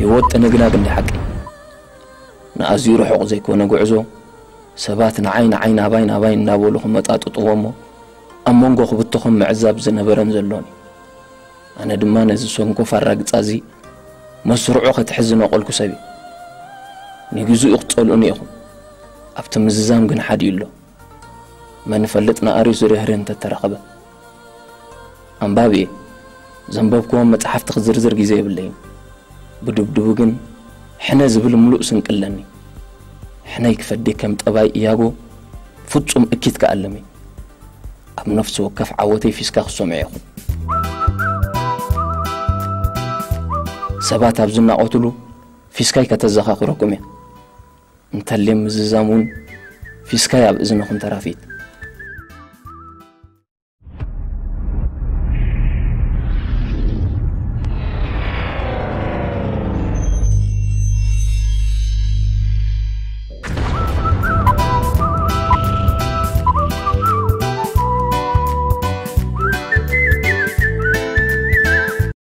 ህይወት ጥንግናግ እንዲ ሓቂ ንኣዝዩ ርሑቕ ዘይኮነ ጉዕዞ ሰባት ንዓይ ንዓይ ናባይ ናባይ እናበሉ ክመጣጥጥዎ እሞ ኣብ መንጎ ክብተኹም ምዕዛብ ዝነበረን ዘሎን እዩ። ኣነ ድማ ነዚ ሰንኮፍ ኣራግጻ እዚ መስርዑ ከትሕዝ ዝነቐልኩ ሰብ እየ። ንግዜኡ ክትጸልኡኒ ኢኹም። ኣብቲ ምዝዛም ግን ሓዲኡ ኣሎ። መን ይፈልጥ ንኣርዩ ዝርህርህ እንተተረኸበ። ኣንባቢ እየ። ዘንበብክዎም መጽሓፍቲ ክዝርዝር ግዜ የብለይን። ብድብድቡ ግን ሕነ ዝብል ምሉእ ስንቂ ኣለኒ። ሕነይ ክፈዲ ከም ጠባይ እያጎ ፍጹም እኪት ክኣልም እየ። ኣብ ነፍሲ ወከፍ ዓወተይ ፊስካ ክሰምዑ ኢኹም። ሰባት ኣብ ዝናቖትሉ ፊስካይ ከተዘኻኽረኩም እያ። እንተልየ ምዝዛም እውን ፊስካይ ኣብ እዝንኹም ተራፊት።